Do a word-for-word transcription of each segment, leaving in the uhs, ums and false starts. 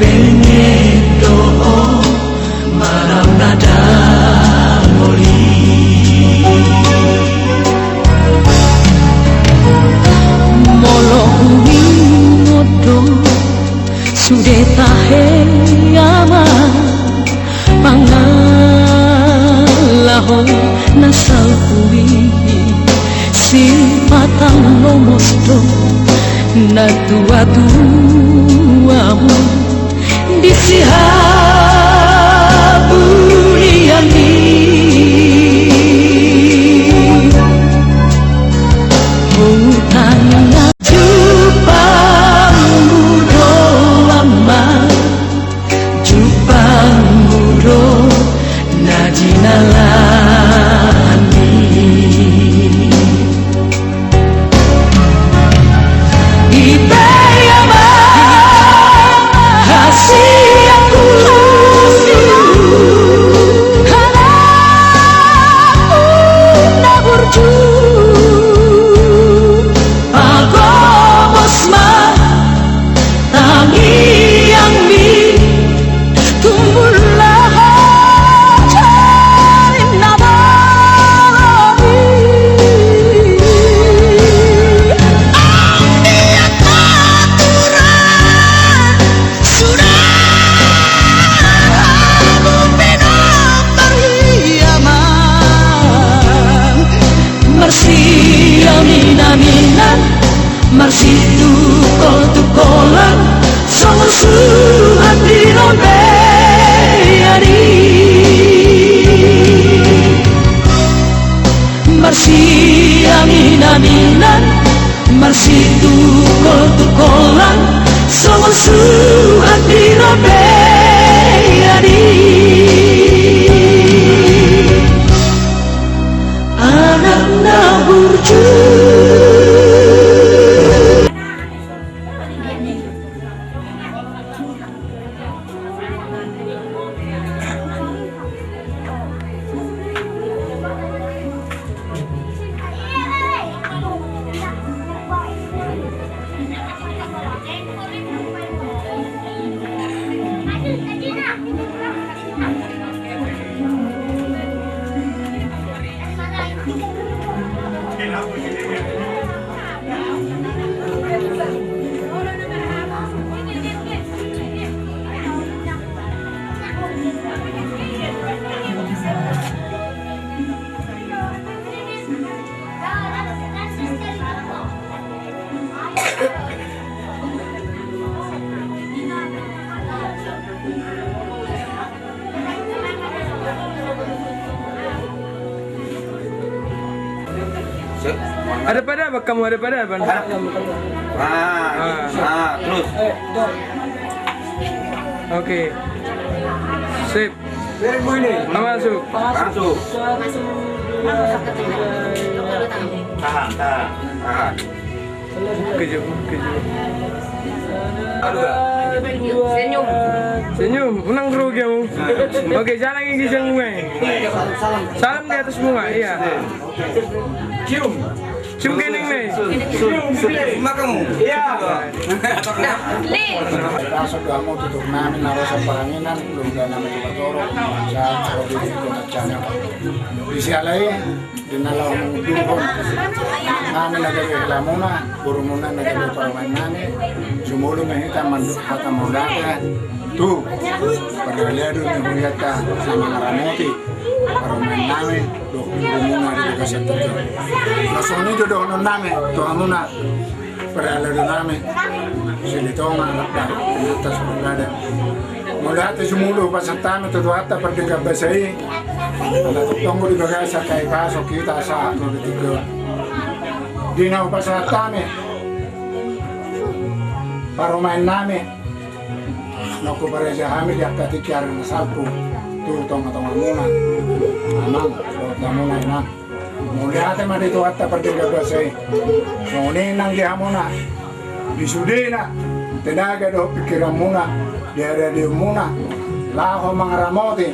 Pengen do ho manang na dangol i. Molo huingot do sude tahe ama, pangalaho na salpu i, sipata lomos do natuatuamu di sihabulian i. Hutangihon jumpangmu do ama, jumpangmu do na jinalahan i. Ite ama hasianku, halakku na burju, pagomos ma tangiangmi, tumbuhlah hajae na baik. Anggiat ma tura suda hamu pinompar i ama, marsiaminaminan, marsitungkoltungkolan, songon suhat di robean i. Marsiaminaminan, marsitungkoltungkolan, songon suhat di robean i. Anak na burju. Ada pada apa kamu, ada pada apa? Ah, ah, terus. Oke. Sip. Masuk. Masuk. Tahan, tahan, tahan. Kejut, kejut. Senyum. Senyum, unang grogi hamu. Oke, jalang i sian bunga i. Salam di atas bunga, iya. Cium. Cium gending na i. Cium, cium. Makan. Iya. Asa doa mo tutur nami na ro sa paranginan, lu gana mo tutur. Sa ro di tutur nami. Di siala i. Di na laho mangudurhon nami na gabe helamuna, borumuna na gabe parumaen nami, sumolong ma hita mandok hata mauliate tu parhalado ni hurianta na mangaramoti parumaen nami dohot borumuna di bagasan tingki on. Songon i do dohonon nami tu hamuna. Parhalado nami, Silitonga, Lakbar, Natas, Purgada. Mauliate sumolong hupasahat hami tu Tuhanta pardenggan basa i. Ala tongtong do di bagasan hahipason hita sahat tu tingki on. Di na hupasahat hami parumaen nami. Nunga huparajai hami di angka tingki ari na salpu tu tongatongamuna. Amang, dohot hamuna inang. Mauliate ma di Tuhanta pardenggan basa i. Songon i nang di hamuna, di sudena tenaga dohot pingkiranmuna, di ari-arionmuna laho mangaramoti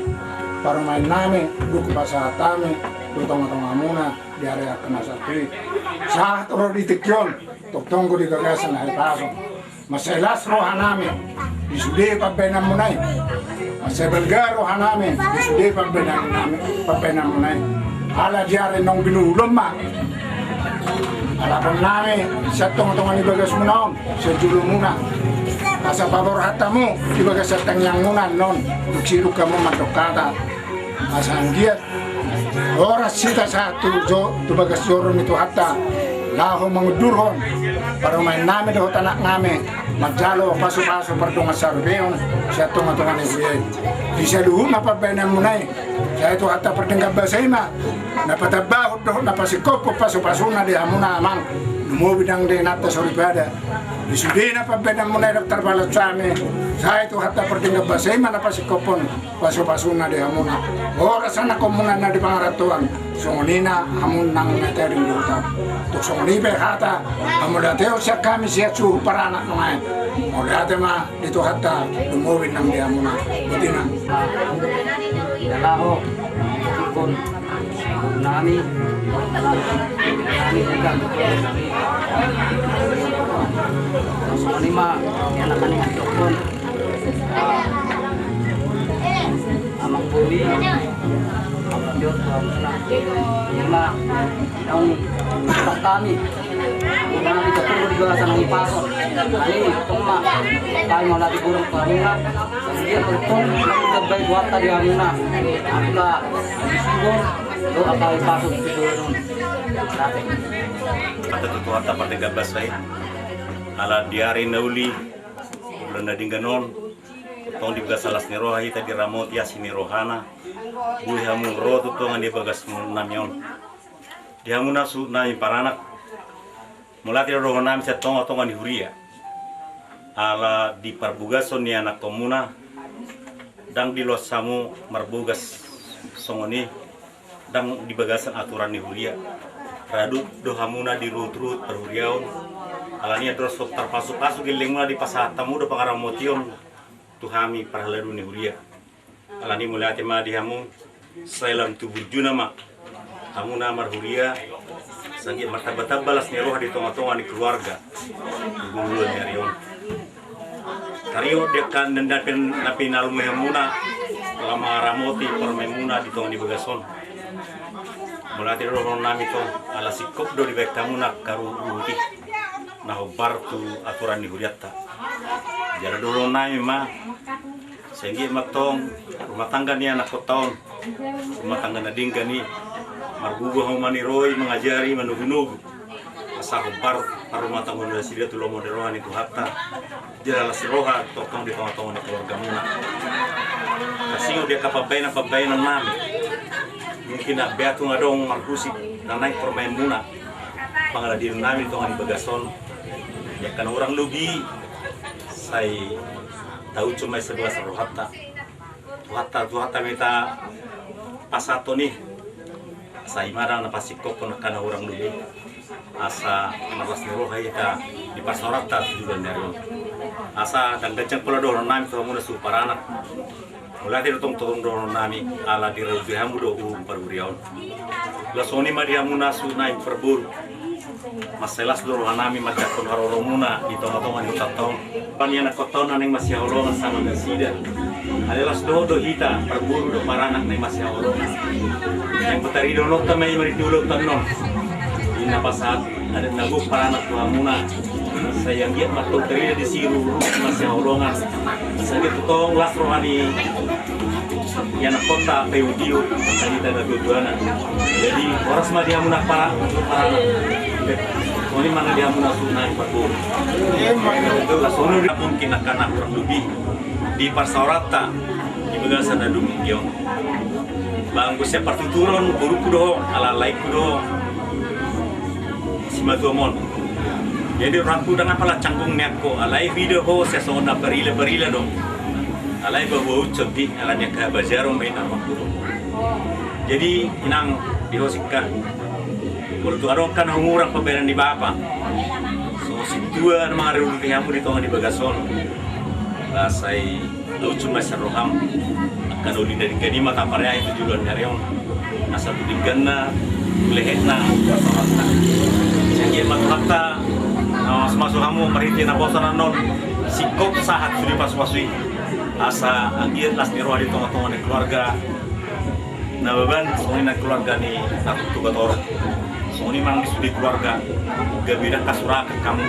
parumaen nami, dung hupasahat hami tu tongatongamuna di ari angka na salpu i. Sahat ro di tingki on, tongtong do di bagasan hahipason. Mansai las rohanami di sude pambahenanmuna i. Mansai balga rohanami di sude pambahenanmuna i. Ala di ari naung binuhulon ma alaponnami sian tongatonga ni bagasmuna on, sian jolomuna. Asa paborhat hamu di bagasan tangiangmuna annon dung sidung hamu mandok hata. Asa anggiat horas hita sahat tu jo-, tu bagas joro ni Tuhanta, laho mangundurhon parumaennami dohot anaknami manjalo pasupasu pardongan saripeon sian tongatonga ni huria i. Di saluhutna pambahenanmuna i, sai Tuhanta pardenggan basa i ma na patambahon dohot na pasingkophon pasupasuna di hamuna amang, lumobi nang di inanta soripada. Di sudena pambahenanmuna i, ndang tarbalos hami, sai Tuhanta pardenggan basa i ma na pasingkophon pasupasuna di hamuna. Horas anakhonmuna na di pangarantoan, songon i nang hamu nang na tading dohot au. Tung songon i pe hata hamauliateon sian hami sian suhut paranak nuaeng. Mauliate ma di Tuhanta, lumobi nang di hamuna. Botima. Laho, ikon nami, nami ikan. Songon i ma, anak-anak dokon. Amang Boli, Amang Jot, Amang Suna. Ima, naung, Amang Tami. Ima, di Jepun, di bagasan Amang Pason. Ani, Toma, Kai, Maulati, Burung, Parunga. Dia bertong, kita baik buat tadi hamuna. Angka, Amang Suna, doa Kai Pason, di Burung. Hata tu Tuhanta pardenggan basa i. Ala di ari na uli, bulan na denggan on, tong di bagasan las ni roha hita diramoti asi ni rohana, boi hamu ro tu tonga ni bagasnami on. Di hamuna suhut nami paranak, mauliate do dohonon nami sian tongatonga ni huria. Ala di parbogason ni anakhonmuna, ndang diloas hamu marbogas songon i, ndang di bagasan aturan ni huria. Radu do hamuna diruhutruhut parhuriaon. Alani i andorang so tarpasupasu gellengmuna dipasahat hamu do pangaramotion tu hami parhalado ni huria. Alani i mauliate ma di hamu, sai lam tu burjuna ma hamuna marhuria, asa anggiat martambatamba las ni roha di tongatonga ni keluarga. Di bulan ni ari on. Taringot di angka na pin-, na pinalumui hamuna, lam mangaramoti parumaenmuna di tonga ni bagas on. Mauliate do dohonon nami tong, ala singkop do dibahen hamuna angka ruhutruhut i, na hombar tu aturan ni hurianta. Jala dohonon nami ma, sai anggiat ma tong rumah tangga ni anakkonta on, rumah tangga na denggan i, margogo hamu maniroi, mangajari, manogunogu. Asa hombar parrumatanggaon nasida tu lomo ni roha ni Tuhanta. Jala las ni roha tongtong di tongatonga ni keluargamuna. Taringot di angka pambahenanpambahenannami. Mungkin na beha tung adong marhusip na naeng parumaenmuna. Pangaladionnami di tonga ni bagas on. Di angka na hurang lobi, sai taujung ma i sian bagasan rohanta. Tuhanta, Tuhanta ma i tapasahathon i. Asa i ma ndang na pasingkophon angka na hurang lobi. Asa marlas ni roha hita di parsaoranta tu joloan ni ari on. Asa ndang ganjang pola dohonon nami tu hamuna suhut paranak. Mauliate do tongtong dohonon nami ala dirajui hamu do uhum parhuria on. Laos songon i ma di hamuna suhut nami parboru. Mansai las do rohanami manjangkon haroromuna di tongatonga ni hutanta on. Pan i anakkonta on na naeng masihaholongan sama nasida. Alai las dohot do hita parboru dohot paranak naeng masihaholongan. Naeng tarida dohononta ma i marhite ulaonta on. Di na pasahat adat na gok paranak tu hamuna. Sai anggiat ma tong tarida disi ruhutruhut masihaholongan. Sai anggiat tong las roha ni i anakkonta pe udio, angka hita na tuatuana. Jadi horas ma di hamuna para, para. Songon i ma na di hamuna suhut nami parboru. Songon i mungkin angka na hurang lobi di parsaoranta di bagasan na dung i on. Ba anggo sian partuturon, borungku do ho, ala alaengku do ho. Simatuam on. Jadi rohangku ndang apala canggung nian ho, alai huida ho sai songon na barila-barila do. Alai ba huaut sondi, alani angka habajaron ma i na rohangku do. Jadi inang, di ho singkat. Molo tung adong angka na hurang pambahenan ni bapa, so sintua na mangaruruti hamu di tonga ni bagas on. Ba sai taujung ma i sian roham angka na uli na denggan i ma tapareahi tu joloan ni ari on. Asa tu dengganna, tu lehetna, tu parsaoranta. Sai anggiat ma Tuhanta Na mamasu-masu hamu marhite naposo annon, singkop sahat sude pasu-pasu i. Asa anggiat las ni roha di tonga-tonga ni keluarga Nababan, songon i nang keluarga ni Natutu Batorok. Songon i manang di sude keluarga, gabe dangka suraken hamu.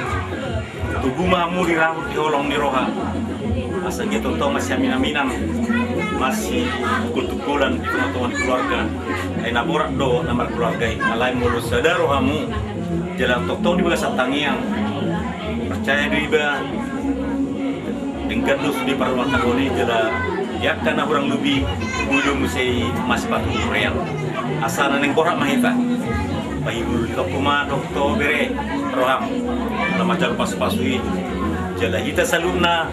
Tubu ma hamu di rambut di holong ni roha. Asa anggiat tongtong masiamin-aminan, masitungkol-tungkolan di tonga-tonga ni keluarga. Ai na borat do na markeluarga i, alai molo sada rohamu, jala tongtong di bagasan tangiang, percaya do iba, denggan do sude parrumatanggaon i, jala di angka na hurang lobi, boi do muse i masipatubu hurian. Asa na naeng borat ma hita. Pahibul di tongko ma dohot bere roham, na manjalo pasu-pasu i. Jala hita saluhutna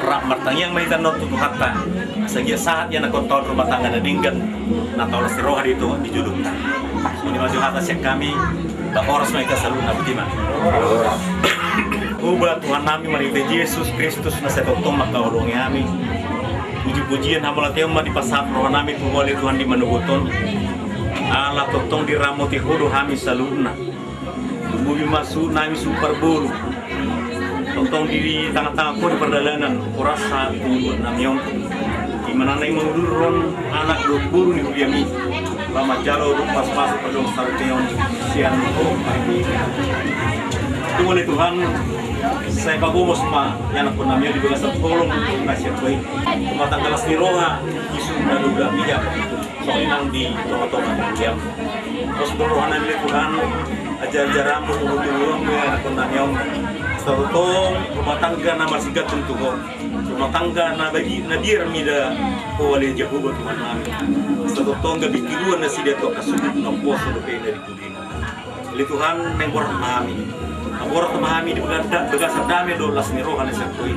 rap martangiang ma hita annon tu Tuhanta. Asa anggiat sahat ia na hutaon rumah tangga na denggan, na taulas ni roha di tonga ni jolonta. Songon i ma jo hata sian hami. Ba horas ma hita saluhutna, boti ma. Hoba Tuhannami marhite Jesus Kristus na sai tongtong mangkaholongi hami. Puji-pujian hamauliateon ma dipasahat rohanami tu Ho ale Tuhan di manogot on. Ala tongtong diramoti Ho do hami saluhutna. Lumobi ma suhutnami suhut parboru. Tongtong di tanga-tanga Ho di pardalanan, horas sahat tu buatnami on. Ima na naeng mangudurhon anak dohot boru ni huria mi, laho manjalo dohot pasu-pasu pardongan sarupeon sian Ho. Tung ale Tuhan, sai pagomos ma ianakkonnami on di bagasan holong na sian Ho i. Rumah tangga las ni roha, di suhut na dua belah pihak, songon i nang di tonga-tonga ni huria mi. Pos do rohanami ale Tuhan, ajar-ajaranmu, tubu-tubuanmu ianakkonnami on. Asa tongtong rumah tangga na marsigantung tu Ho. Rumah tangga na bagi, na biar mida Ho ale Jahowa Tuhannami. Asa tongtong gabe tiruan nasida tu angka sundut na umposo dope na di pudina. Ale Tuhan, naeng borat ma hami. Na borat ma hami di bagasan dame dohot las ni roha na sian Ho i.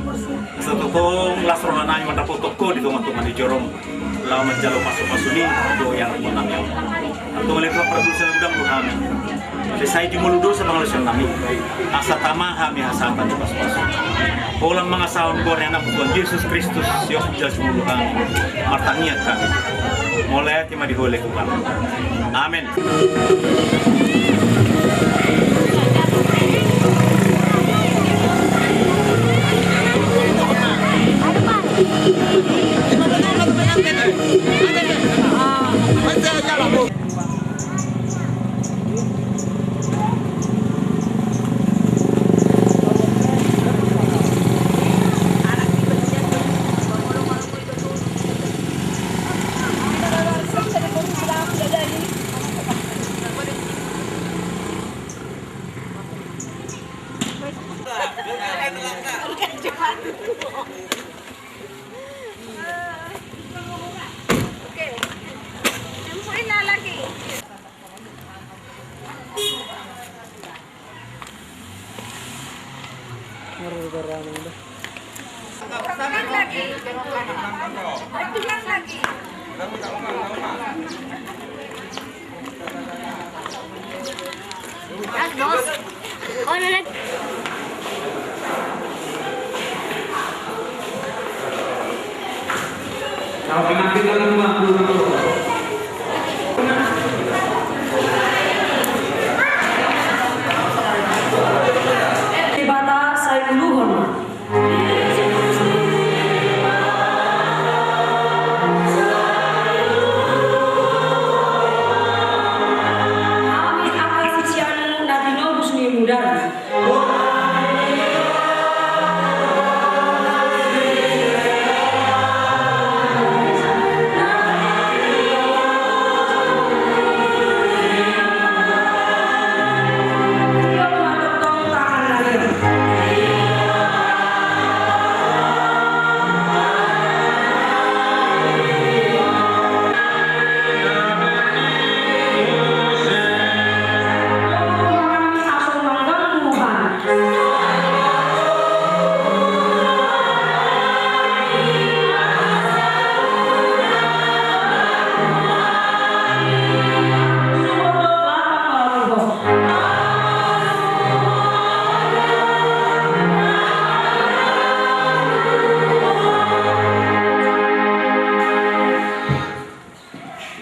Asa tongtong las rohanami mandapothon Ho di tonga-tonga ni jorom. Laho manjalo pasu-pasu ni Ho ianakkonnami on. Antong ale Tuhan, pardosa na godang do hami. Sai jumolo dosa pangalaosionnami. Asa tama hami hasahatan di pasu-pasu. Holan mangasahon goar ni Anakmu Tuhan Jesus Kristus, siop jala jumolo hami. Martangiang hami. Mauliate ma di Ho ale Tuhan. Amen. Debata sai uluhon. Hami angka siseanmu na tinobus ni mudarmu.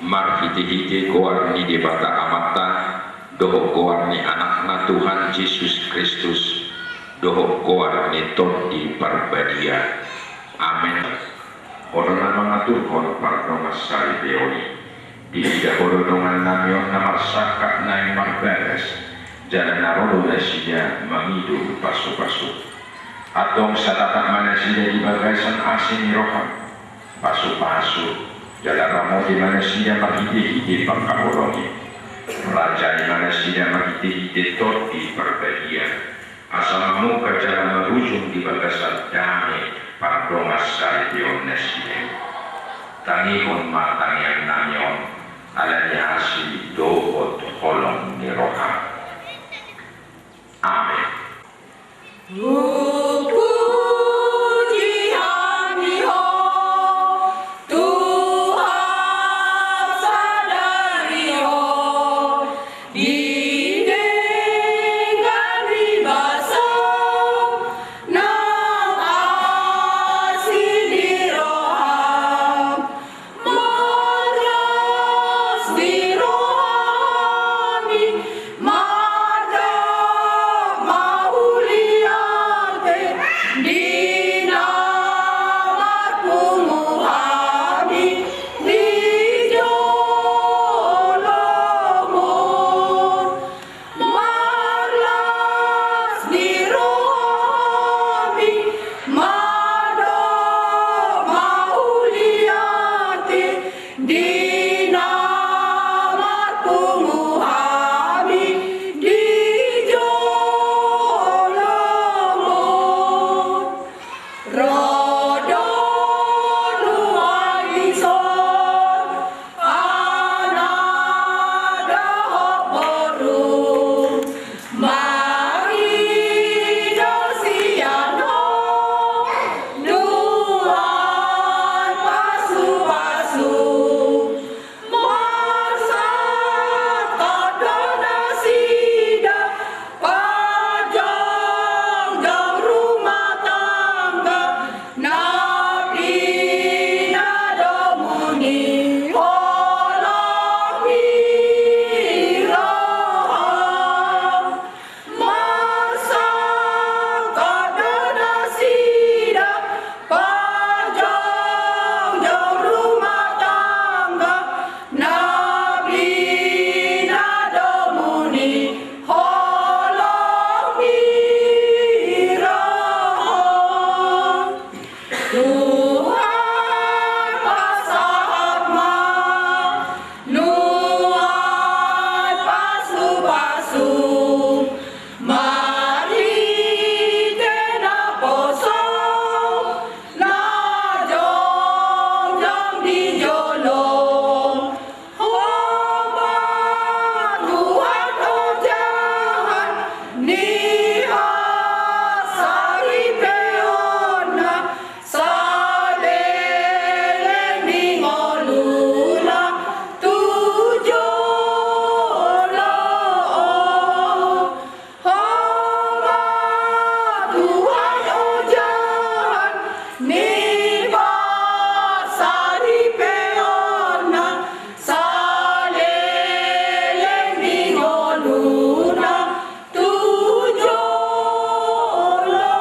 Marhite-hite goar ni Debata Amanta, dohot goar ni Anakna Tuhan Jesus Kristus, dohot goar ni Tondi Parbadia. Amen. Ho do na mangaturhon pardongansaripeon i. Diida Ho do dongannami on na marsangkap naeng marbagas, jala na ro do nasida mangido pasupasu. Antong satatap ma nasida di bagasan asi ni roham. Pasupasu, jala ramoti ma nasida marhitehite pangkaholongi. Rajai ma nasida marhitehite Tondi Parbadia. Asa mamungka jala marujung di bagasan dame pardongansaripeon nasida. Tangihon ma tangiangnami on, ala ni asi dohot holong ni roham. Amen. Hupuji hami Ho, Tuhan sadari on, di denggan ni basa nang asi ni roham. Marlas di rohami, mardok mauliate, di na marpungu hami di jolom on. Marlas di rohami, mardok mauliate, di na marpungu hami di jolom on. Ro do nuaeng dison anak dohot boru, mangido sian Ho nuaeng pasupasu. Marsangkap do nasida, pajongjong rumah tangga, na pinadomu ni holong ni roha. Marsangkap do nasida, pajongjong rumah tangga, na pinadomu ni holong ni roha. Tuhan, pasahat ma nuaeng pasupasu, marhite naposo na jongjong di jolo. Ho ma Tuhan ojahan ni hasaripeonna, saleleng ni ngoluna tu jolo on. Ho ma Tuhan ojahan ni hasaripeonna, saleleng ni ngoluna tu jolo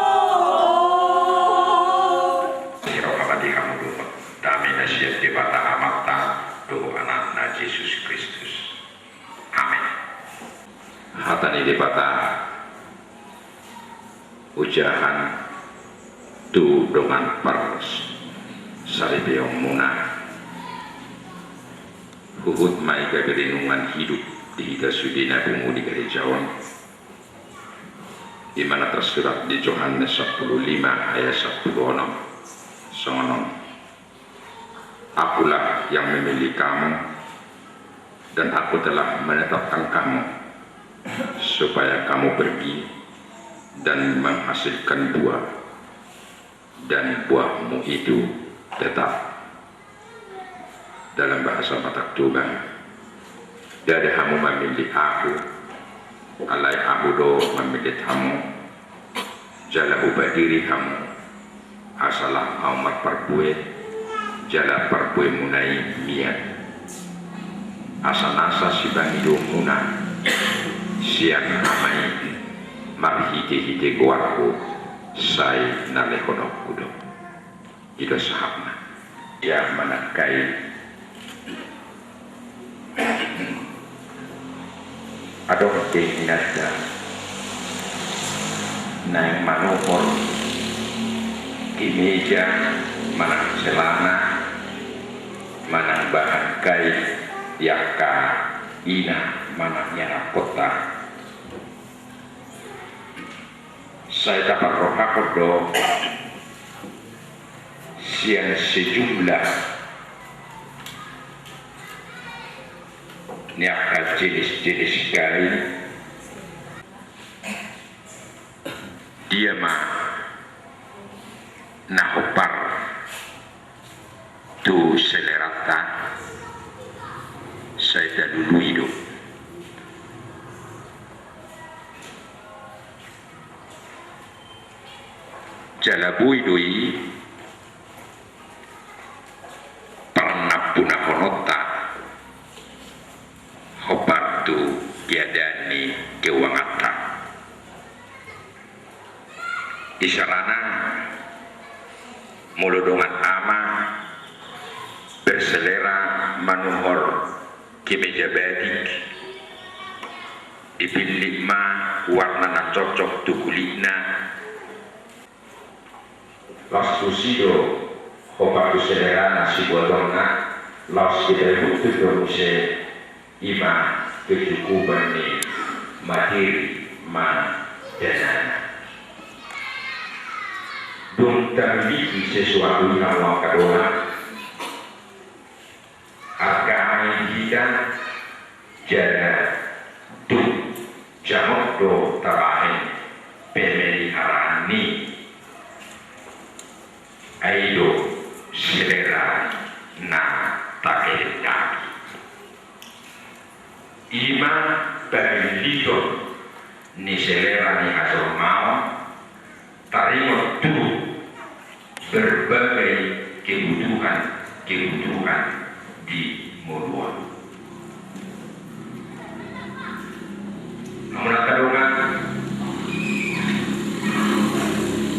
on. Siro ma di hamu dohot dame na sian Debata Amanta dohot Anakna Jesus Kristus. Amen. Hata ni Debata, ojahan tu dongan parsaripeonmuna. Huhut ma i gabe renungan hidup di hita sude na pungu di gareja on. Di mana tersurat di Johannes sampulu lima ayat sampulu onom. Songon on. Akulah yang memilih kamu, dan Aku telah menetapkan kamu, supaya kamu pergi dan menghasilkan buah, dan buahmu itu tetap. Dalam bahasa Batak Toba, ndada hamu mamillit Ahu, alai Ahu do mamillit hamu, jala Hupadiri hamu, asa lam hamu marparbue, jala parbuemuna i mian. Asa nasa sipangidoonmuna sian Ama i Marhite-hite goarmu sai na lehononku do. I do sahatna. Ia manangkai. Adong pe inanta naeng manuhor kemeja manang celana manang bahan kain di angka ina manang ianakhonta. Sai taparrohahon do sian sejumlah ni angka jenis-jenis kain. Dia ma na hombar tu seleranta? Sai talului do. Jala boi do i parnampunahononta hombar tu keadaan ni keuanganta. Isarana molo dongan ama berselera manuhor kemeja batik, dipillit ma warna na cocok tu kulitna. Laos tusi do hombar tu selerana sibuatonna, laos dipaihutihut do muse i ma kecukupan ni materi manang danana. Dung tamiliki sesuatu i, hamu angka dongan, arga ma i di hita, jala tung jamot do tabahen pemeliharaan ni i. Ai do selera na takehendaki. I ma pamilliton ni selera ni hajolmaon taringot tu berbagai kebutuhan-kebutuhan di ngolu on. Hamu angka dongan,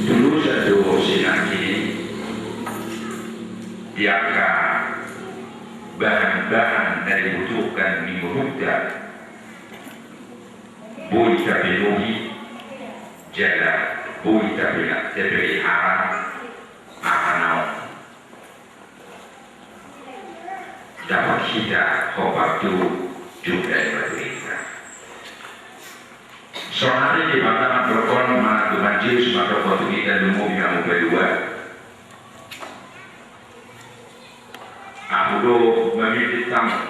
tulusan do sinangkin i di angka bahan-bahan na dibutuhkan ni ngolunta. Boi tapenuhi jala boi tapela-, tapelihara aha na dapot hita hombar tu jumlah ni materi. Saonari Debata mandok on ma, Tuhan Jesus mandok on tu hita, lumobi hamu paduahon. Ahu do mamillit hamu.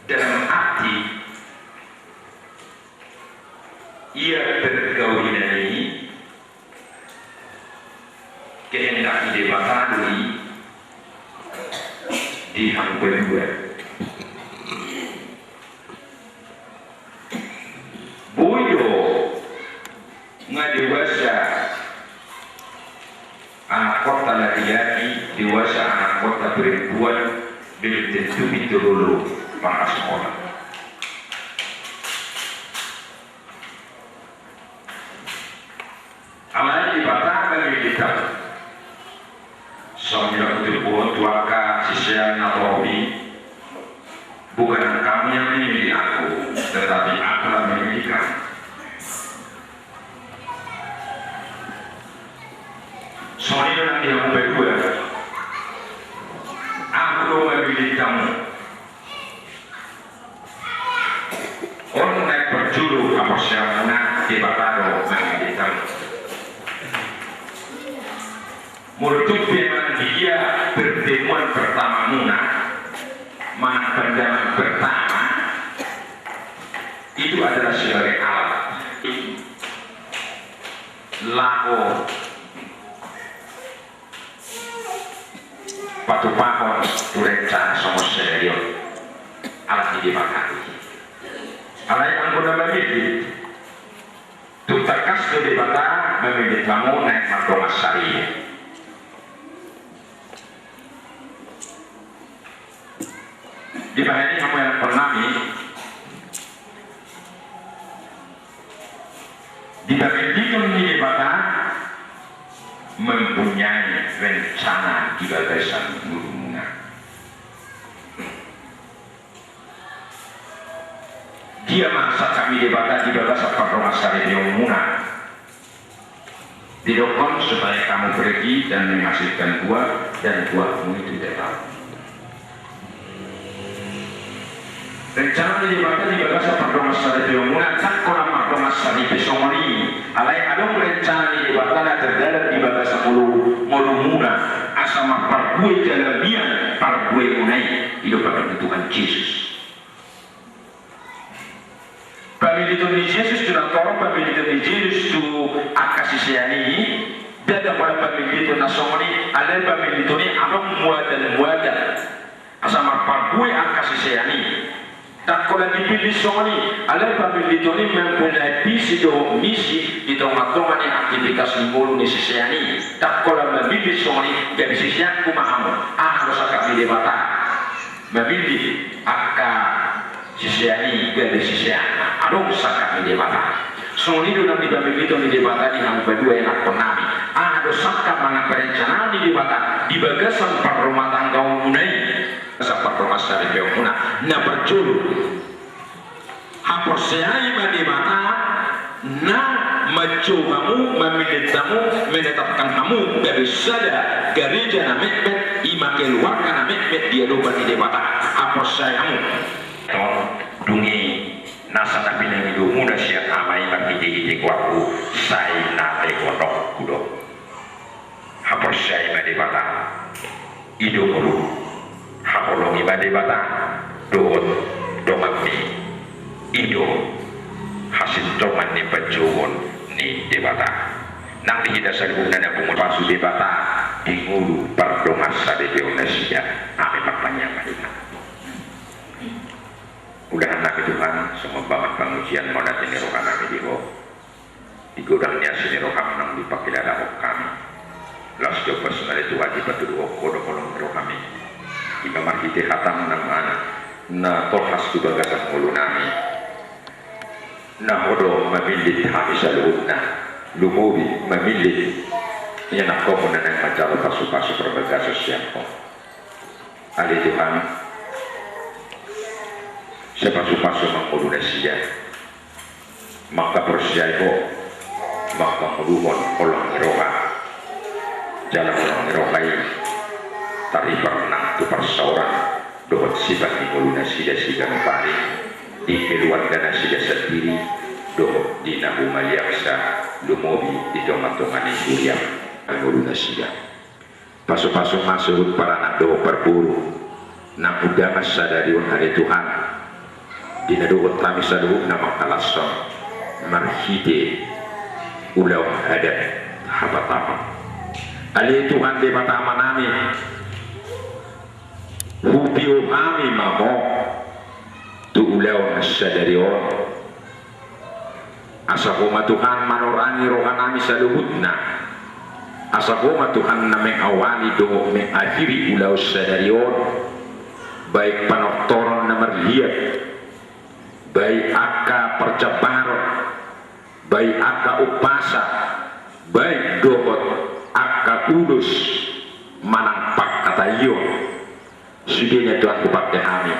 Dalam arti ia pergaulan i kehendak ni Debata do i di hamu paduahon. Boi do nga dewasa anakhonta laki-laki, dewasa anakhonta perempuan, belum tentu pintor olo marhasohotan. Alai Debata mamillit hamu. Songon na huturpuk tu angka sisean na torop i, bukan engkau yang memilih aku, tetapi aku yang memilih kamu. Songon i do nang di hamu paduahon, ahu do mamillit hamu. On naeng parjolo haporseaonmuna, Debata do mamillit hamu. Molo tung pe manang di dia pertemuan pertamamuna manang pandangan pertama, itu adalah sebagai alat laho patupahon tu rencana songon sadari on. Alat ni Debata i. Alai anggo na mamillit, tung tangkas do Debata mamillit hamu naeng mardongan saripe. Dibahen i hamu anakhonnami, Pamilliton ni Debata mempunyai rencana di bagasan ngolumuna. Dia ma sangkap ni Debata di bagasan pardongansaripeonmuna. Didokkon supaya kamu pergi dan menghasilkan buah, dan buahmu itu tetap. Rencana ni Debata di bagasan pardongansaripeonmuna, ndang holan pardongansaripe songon i, alai adong rencana ni Debata na terdalam di bagasan ngolu, ngolumuna, asa marparbue jala mian parbuemuna i, i do pardongan ni Tuhan Jesus. Pamilliton ni Jesus tu nangkorong, pamilliton ni Jesus tu angka sisean i, ndada holan pamilliton na songon i, alai pamilliton i adong muatan-muatan asa marparbue angka sisean i. Ndang holan dipillit songon i, alai pamilliton i mempunyai visi dohot misi di tonga-tonga ni aktivitas ni ngolu ni sisean i. Ndang holan mamillit songon i, gabe siseanku ma hamu. Aha do sangkap ni Debata? Mamillit angka sisean i gabe siseanna, adong sangkap ni Debata. Songon i do nang di pamilliton ni Debata di hamu paduaenakhonnami. Aha do sangkap manang perencanaan ni Debata di bagasan parrumatanggaonmuna i, bagasan pardomansaripeonmuna? Na parjolo, haporseai ma Debata na manjou hamu, mamillit hamu, menetapkan hamu gabe sada gareja na metmet, i ma keluarga na metmet di adopan ni Debata. Haporseai hamu. Dung i nasa na pinangidomuna sian Ama i marhite-hite goarhu, sai na lehononku do. Haporseai ma Debata, i do ngolum. Haholongi ma Debata dohot donganmi, i do hasintongan ni panjouon ni Debata. Nang di hita saluhutna na pungu, pasu Debata di ngolu pardongansaripeon nasida. Amen. Martangiang ma hita. Ulahan nami Tuhan, sumomba ma pangujian ma na tene roha nami di Ho. Di godang ni asi ni roham naung dipangkilalahon hami, laos jompa sonari Tuhan dipatuduhon Ho do holong ni roham i. I ma marhite hatam na mana na tolhas tu bagasan ngolu nami, na Ho do mamillit hami saluhutna, lumobi mamillit ianakhonmu na naeng manjalo pasu-pasu parbagason sian Ho. Ale Tuhan, sai pasu-pasu ma ngolu nasida, mangkaporseai Ho, mangkangoluhon holong ni roha, jala holong ni roha i taripar nang tu parsaoran dohot sipat ni ngolu nasida siganup ari, di keluarga nasida sandiri dohot di na humaliangsa, lumobi di tonga-tonga ni huriam, ngolu nasida. Pasu-pasu ma suhut paranak dohot parboru nang undangan sadari on, ale Tuhan, di na dohot hami saluhutna mangkalashon marhite ulaon adat hapatapan. Ale Tuhan Debata Amanami, hupio hami ma Ho tu ulaon sadari on. Asa Ho ma Tuhan manorangi rohanami saluhutna. Asa Ho ma Tuhan na mengawali dohot mengakhiri ulaon sadari on, baik panortoron na marliat, baik angka parjambaron, baik angka umpasa, baik dohot angka ulos manang pangkataion. Sude na Tuhan hupangke hami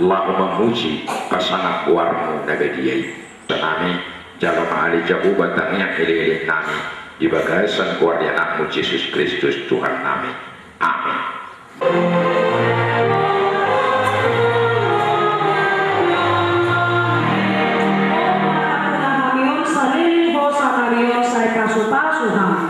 laho mamuji pasangap goarmu na badia i. Nami, jalo ma ale Jahowa tangiang elek-elek nami di bagasan goar ni Anakmu Jesus Kristus Tuhan nami. Amin. Hami on saleleng ho sadari on sai pasu-pasu hami.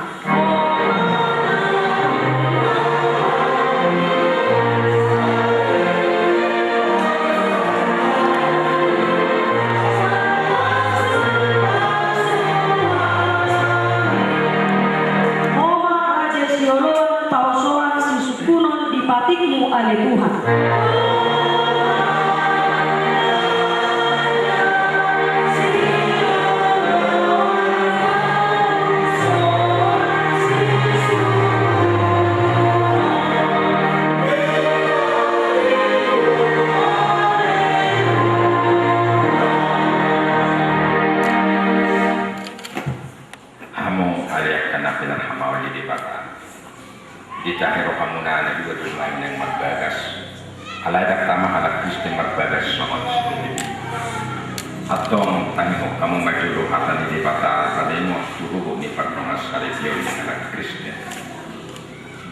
Ho ma raja sioloan, paosoan, sisungkunon di patikmu ale Tuhan. Ditangi rohamuna na dua jolma i naeng marbagas. Alai ndang tama halak Kristen marbagas songon si Filipi. Antong tangihon hamu ma jolo hata ni Debata, palemon tu ruhut ni pardongansaripeon ni halak Kristen.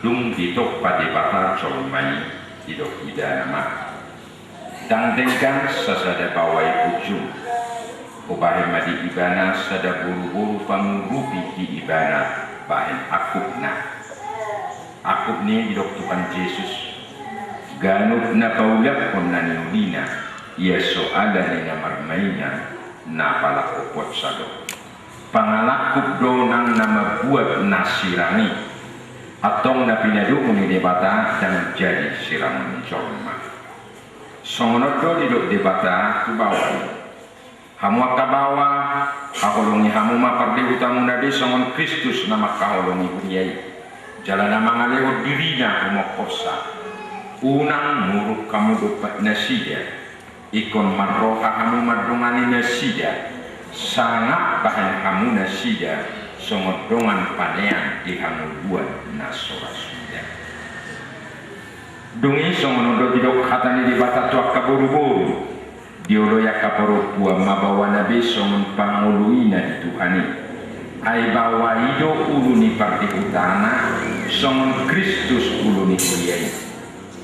Dung ditompa Debata jolma i, didok Ibana ma: Ndang denggan sasada baoa i punjung. Hubahen ma di ibana sada boruboru pangurupi di ibana bahen angkupna. Angkup ni i didok Tuhan Jesus, ganup na paulakhon na niulina, ia so ala ni na marmainan, na pala ompot sa do. Pangalangkup do nang na mambuat na sirang i. Antong na pinadomu ni Debata ndang jadi sirangon ni jolma. Songon on do didok Debata tu baoa i: Hamu angka baoa, haholongi hamu ma pardihutamuna be songon Kristus na mangkaholongi huria i, jala na mangalehon dirina humongkossa. Unang muruk hamu dompak nasida. Ingkon marroha hamu mandongani nasida, sangap bahen hamu nasida songon dongan panean di hangoluan na so ra suda. Dung i songon on do didok hata ni Debata tu angka boruboru: Dioloi angka parompuan ma baoana be songon pangoluina di Tuhan i. Ai baoa i do ulu ni pardihutana, songon Kristus ulu ni huria i.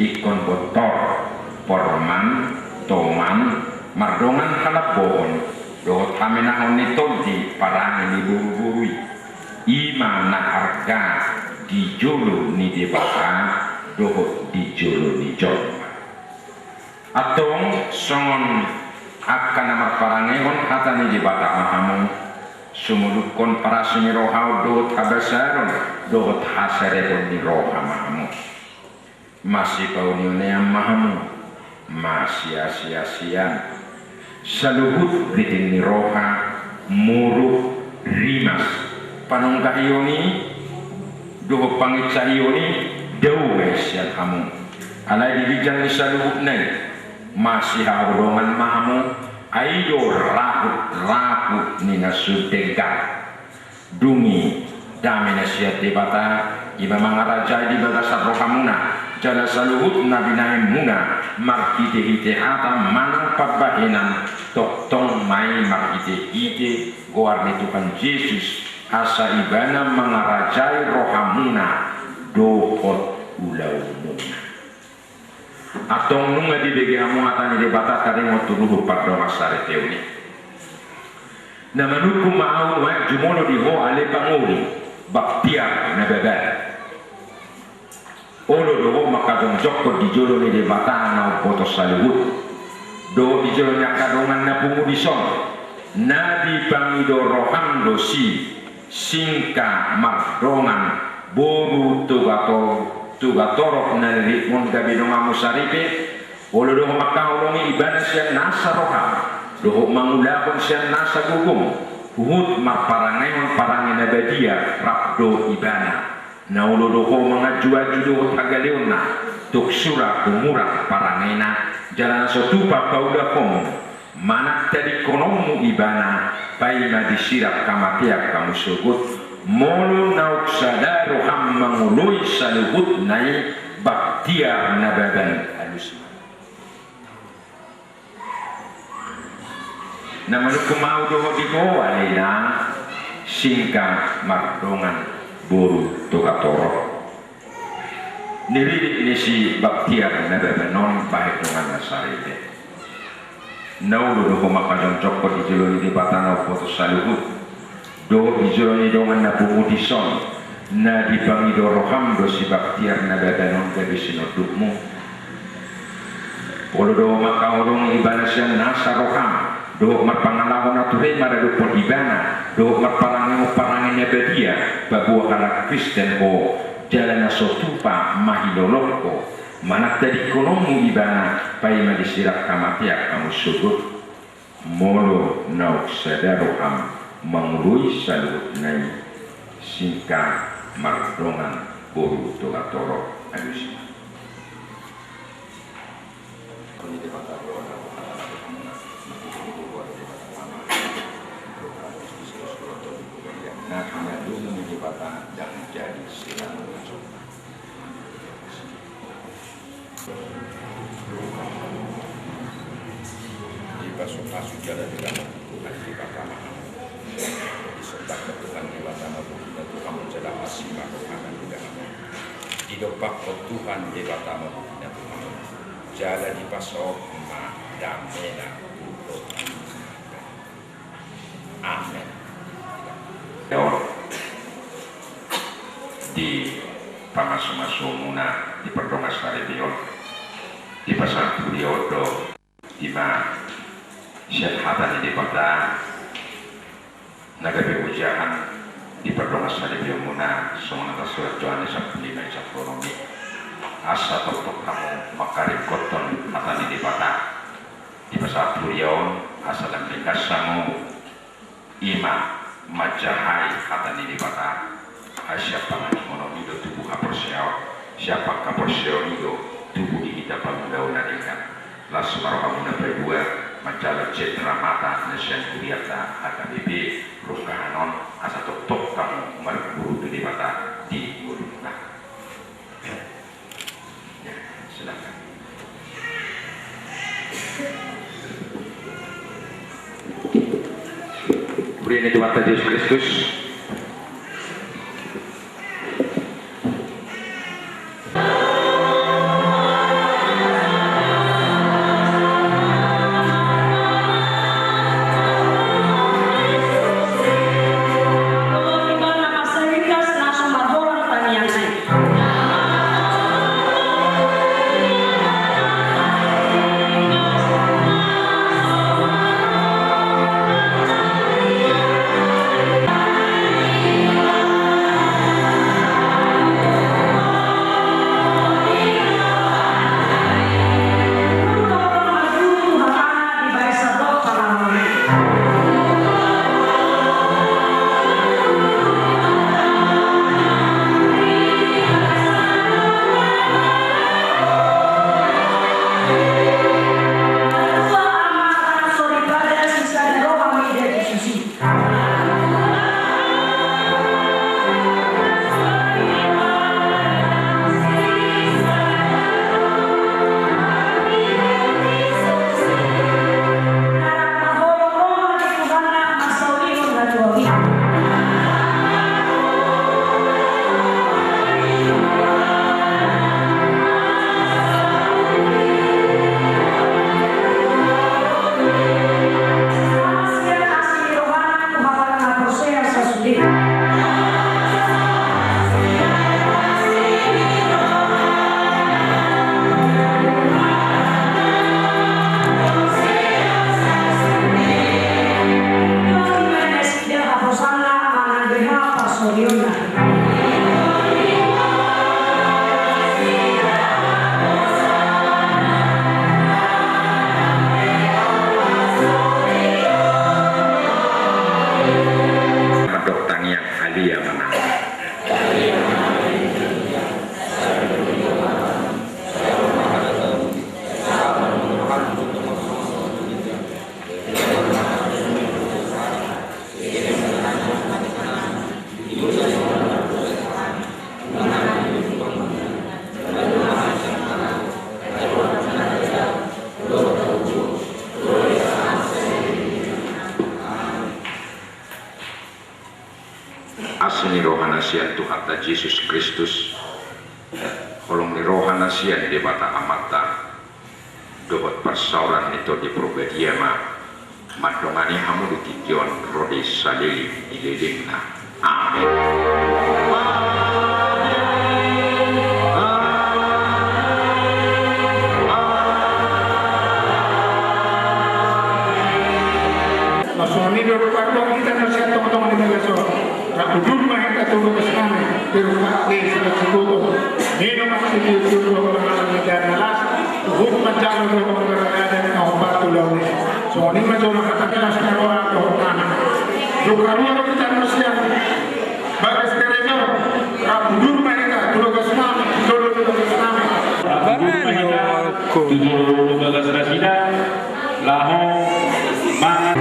Ingkon bontor, porman, toman, mardongan halambohon, dohot hamenahon ni tondi parange ni boruboru i. I ma na arga di jolo ni Debata dohot di jolo ni jolma. Antong songon angka na marparangehon hata ni Debata ma hamu, sumolukhon parasi ni rohaon dohot habasaron dohot haserepon ni roha ma hamu. Masipaoneonean ma hamu, masiasiasian. Saluhut riting ni roha, muruk, rimas, panonggahion i dohot panginsahion i dao ma i sian hamu. Alai di ginjang ni saluhutna i, masihaholongan ma hamu, ai do rahut-rahut ni na so denggan. Dung i, dame na sian Debata, i ma mangarajai di bagasan rohamuna, jala saluhut na binahenmuna, marhitehite hata manang pambahenan, tongtong ma i marhitehite goar ni Tuhan Jesus, asa Ibana mangarajai rohamuna dohot ulaonmuna. Antong nunga dibege hamu hata ni Debata taringot tu ruhut pardongansaripeon i. Na manungkun ma ahu nuaeng jumolo di ho ale pangoli, baktiar na baban. Olo do ho mangkajongjongkon di jolo ni Debata na umboto saluhut, dohot di jolo ni angka dongan na pungu dison, na dipangido roham do si Singka mardongan boru Togator-, Togatorop na lelengmon gabe donganmu saripe, olo do ho mangkaholongi ibana sian nasa roham, dohot mangulahon sian nasa gogom, huhut marparangehon parange na badia rap dohot ibana. Na olo do ho manganjuanju dohot hagaleonna, tung sura humurang parangena, jala na so tupa paulahonmu. Manang tadingkononmu ibana, paima disirang hamatean hamu sogot, molo naung sada roham mangoloi saluhutna i, baktiar na baban alusna. Na manungkun ma ahu dohot di ho ale inang, Singka mardongan boru Togatorop. Niririt ni si baktiar na baban on bahen donganna saripe. Na olo do ho mangkajongjongkon di jolo ni Debata na umboto saluhut, dohot di jolo ni dongan na pungu dison, na dipangido roham do si baktiar na baban on gabe sinondukmu. Olo do ho mangkaholongi ibana sian nasa roham, dohot marpangalaho na ture maradophon ibana, dohot marparangehon parange na badia, paboa halak Kristen ho, jala na so tupa mahilolong ho. Manang tadingkononmu ibana, paima disirang hamatean hamu sogot, molo naung sada roham mangoloi saluhutna i, Singka mardongan boru Togatorop alusna. Na pinadomu ni Debata ndang jadi sirangon ni jolma. Pasu-pasu jala diramoti Tuhan Debata ma hamu. Disombahkon Tuhan Debata ma bohina tu hamu jala asi ma rohana tu hamu. Didompakkon Tuhan Debata ma bohina tu hamu jala dipasaut ma damena tu hamu. Amen. Di pamasu-masumuna di pardongansaripeon, di pasahat huria on do. Ima sian hata ni Debata na gabe ojahan di pardongansaripeonmuna, songon na tarsurat Johannes sampulu lima ayat sampulu onom i. Asa tongtong hamu mangkaringkothon hata ni Debata. Dipasahat huria on asa lam ringgas hamu. Ima manjahai hata ni Debata. Ai sian panganihononmi do tubu haporseaon, sian panghaporseaonmi do tubu di hita pangula-ula na denggan. Las ma rohamuna paidua manjalo jendera mata na sian hurianta H K B P. Rungkahan on asa tongtong hamu marguru tu Debata di ngolumuna. Ya, silakan. Huria ni Tuhanta Jesus Kristus. Mandok tangiang, Alia manang. Asi ni roha na sian Tuhanta Jesus Kristus, holong ni roha na sian Debata Amanta, dohot parsaoran ni Tondi Porbadia ma mandongani hamu di tingki on ro di saleleng ni lelengna. Amen. Songon i do rupa-rupa hita na sian tonga-tonga ni bagas on. Rap udur ma hita tu bagas nami, di rupa, di surat sikutu. Minum ma hita tu bagas nami, dan las. Huhut manjalo do manggarai adat na hombar tu laut i. Songon i ma jolo hata ni las ni roha dohot nami. Dung haduan hita na sian bagas gereja, rap udur ma hita tu bagas nami, jolo tu bagas nami. Rap udur ma hita tu jolo bagas nasida, laho mangan.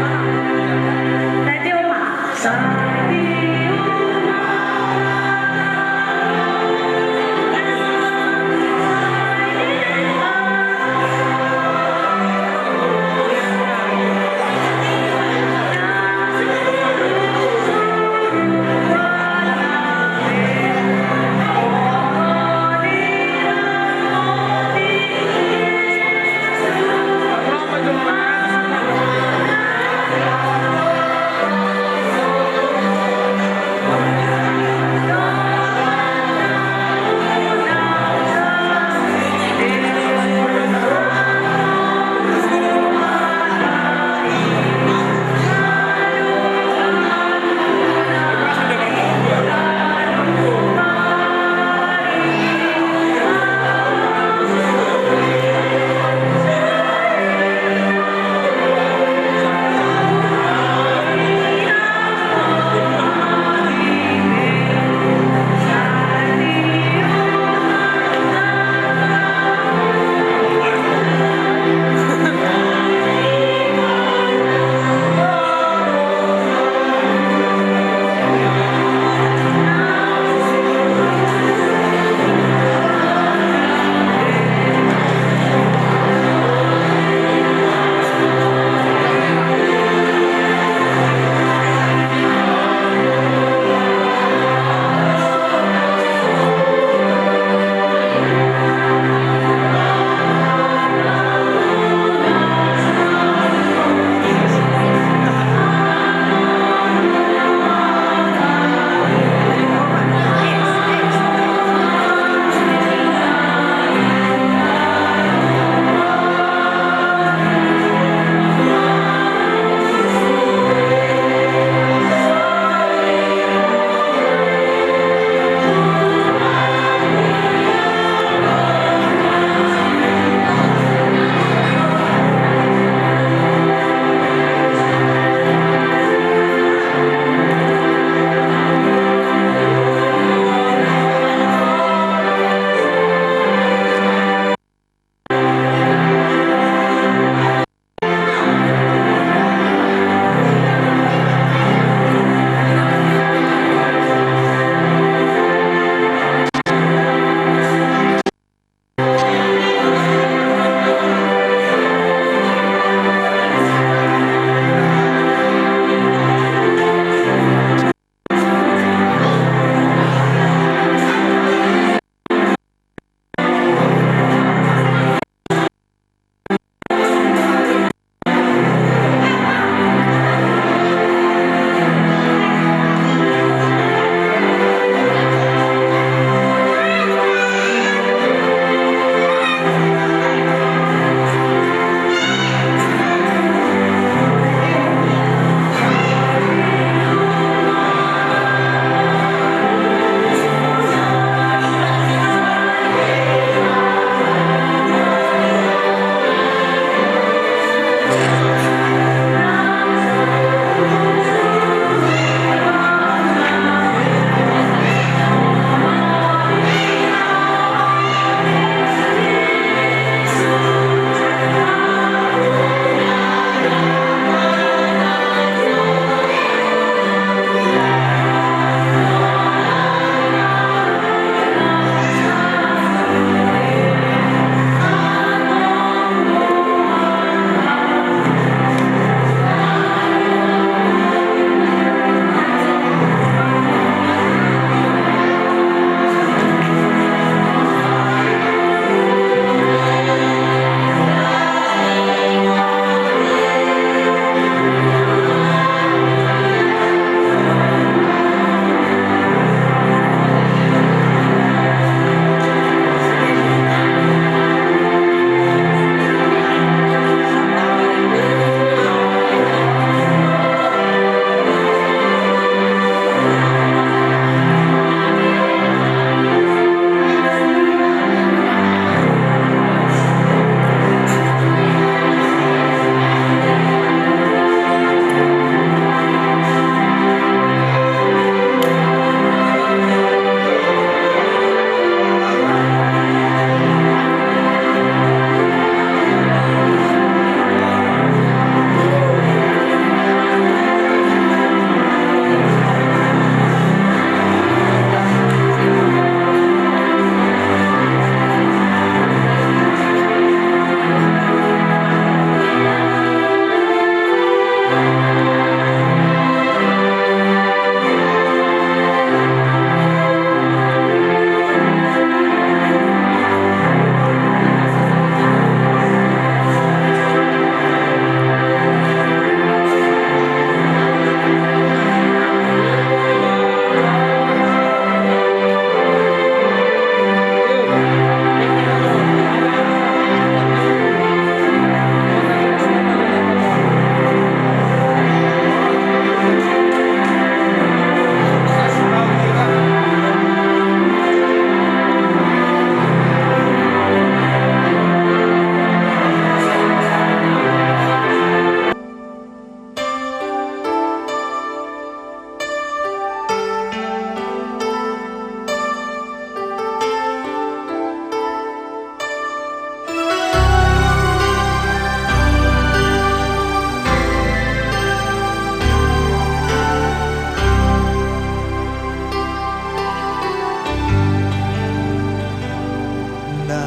Sonang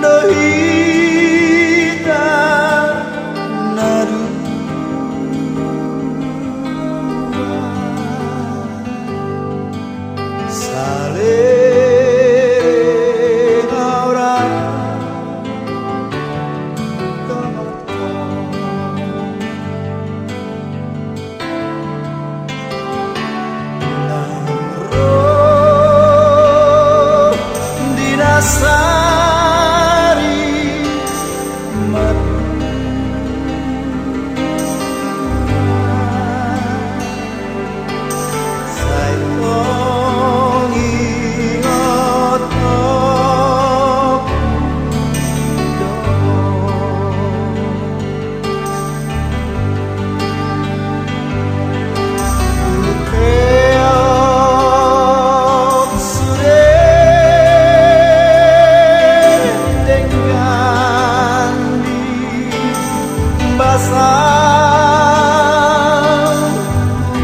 do hita na dua, saleleng au ra dohot ho. Nang ro di na sari ma tua, sai tong ingot ho. Sude denggan di basa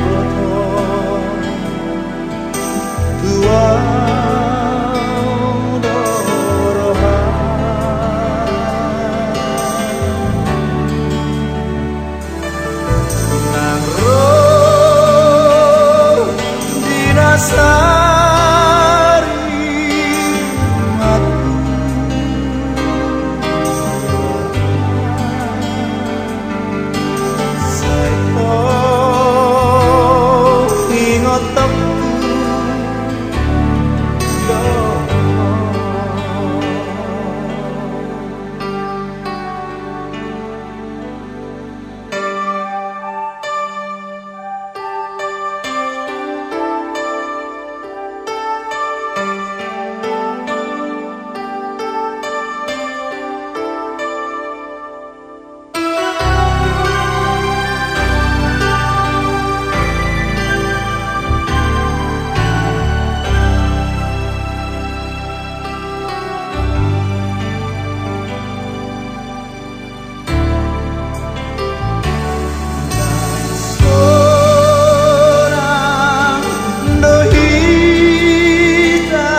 boto. Tuau do roha. Nang ro di na sari ma tua, sai tong ingot ho. Sonang do hita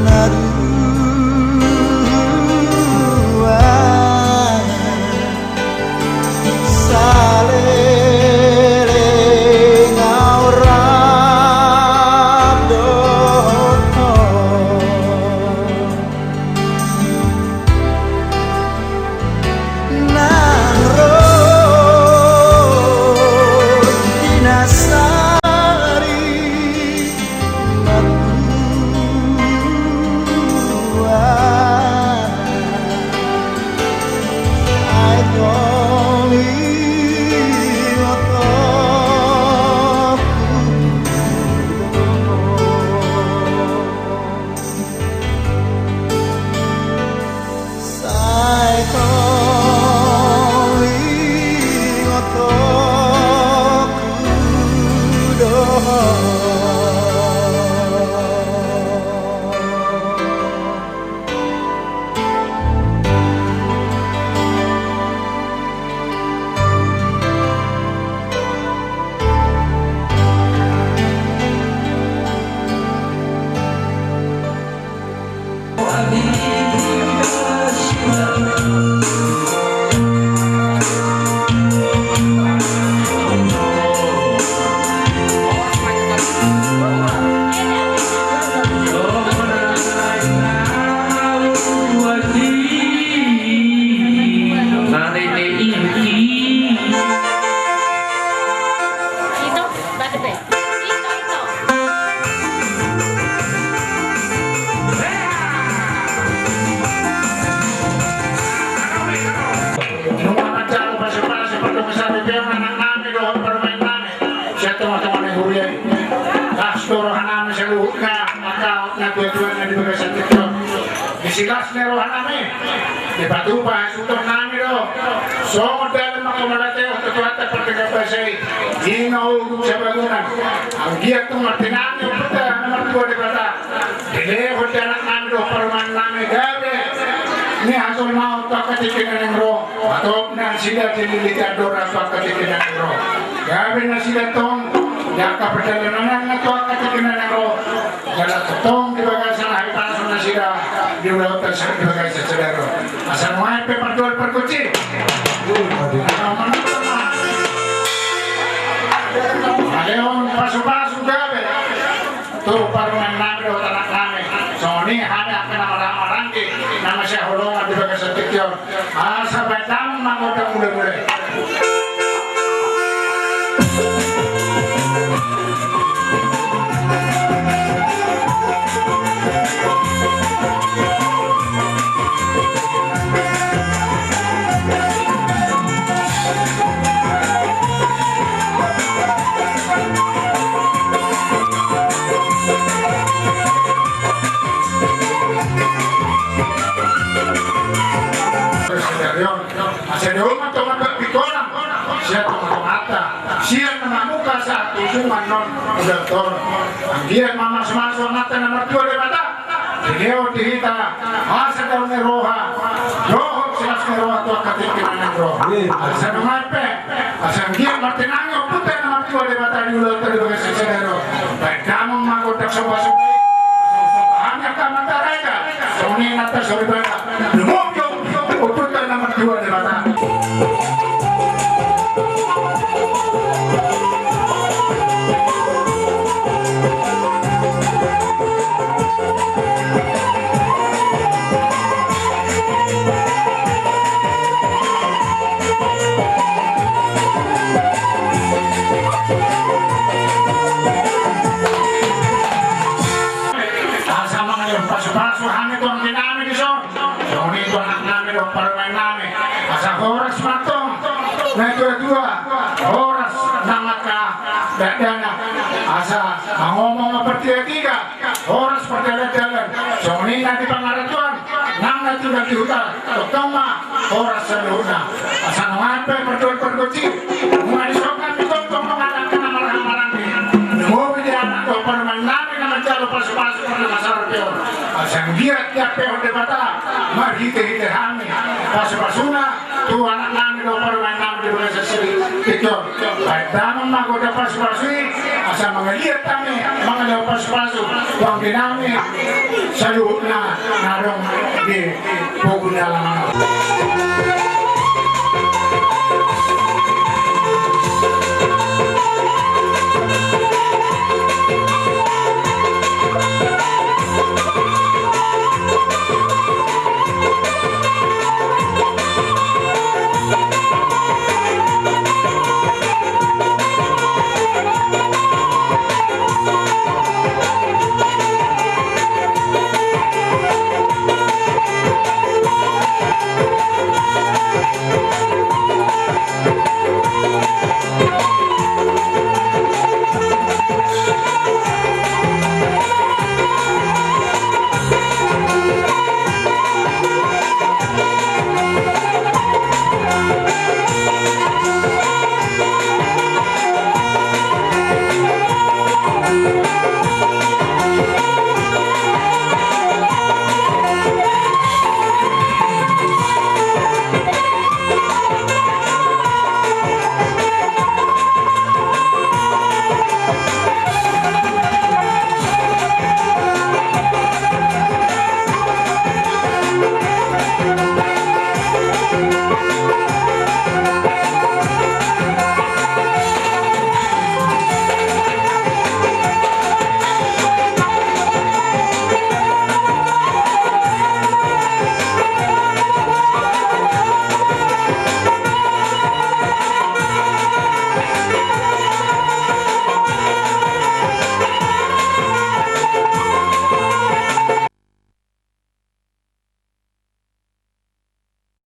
na dua, saleleng au ra dohot ho. Nang ro di na sari ma tua, ai tong ingot ho. Sai tong ingot ho do ho. Nunga manjalo pasupasu, pardongan sapipeon, anak nami dohot parumaen nami sian tongatonga ni huria i. Las do roha nami saluhutna, angka natuatua na di bagasan tingki on. Disi las ni roha nami, dipatupa hasuhuton nami do. Songon dalan mangkamatehon tu Tuhanta pardenggan basa i, i ma ujung sabagunan. Anggiat tung martinangi ompunta na martua Debata, dilehon di anak nami dohot parumaen nami gabe ni hajolmaon tu angka tingki na naeng ro. Hatop nasida dililiti andorang tu angka tingki na naeng ro. Gabe nasida tong Angka pardalanan na tu angka tingki na naeng ro, jala tongtong di bagasan hahipason nasida di ulaonta di bagasan sadari on. Asa nuaeng pe partual pargonsi. Mauliate ma. Alehon pasupasu gabe tu parumaen nami dohot anak nami. Songon i hami angka na marhahamaranggi na masihaholongan di bagasan tingki on. Asa baen damang ma gondang mulamula i. Sadari on, asa dao ma tonga pingkonan sian tongatonganta, sian na mamungka sahat tu suman on, uda tor. Anggiat ma mamasumasu Amanta na martua Debata dilehon di hita hasadaon ni roha dohot silas ni roha tu angka tingki na naeng ro. Asa nuaeng pe, asa anggiat martinangi ompunta na martua Debata di ulaonta di bagasan sadari on. Baen damang ma gondang sombasomba i. Hami angka amanta raja, songon i inanta soripada, lumobi ompunta na martua Debata. Asa mangalehon pasupasu hami tu anggi nami dison. Songon i tu anak nami dohot parumaen nami. Asa horas ma antong natuatua, horas nang angka dakdanak. Asa mangomong ma partigatiga, horas pardalandalan. Songon i na di pangarantoan nang na tinggal di huta, tongtong ma horas saluhutna. Asa nuaeng pe partual pargonsi. Nunga dison hami tongtong mangalangka na marhahamaranggi. Lumobi di anak dohot parumaen nami na manjalo pasupasu parnamasarpi on. Asa anggiat diampehon Debata marhitehite hami pasupasuna tu anak nami dohot parumaen nami di bagasan sadari on. Baen damang ma gondang pasupasu i, asa mangaliat hami mangalehon pasupasu tu anggi nami saluhutna na adong di pogu ni alaman on.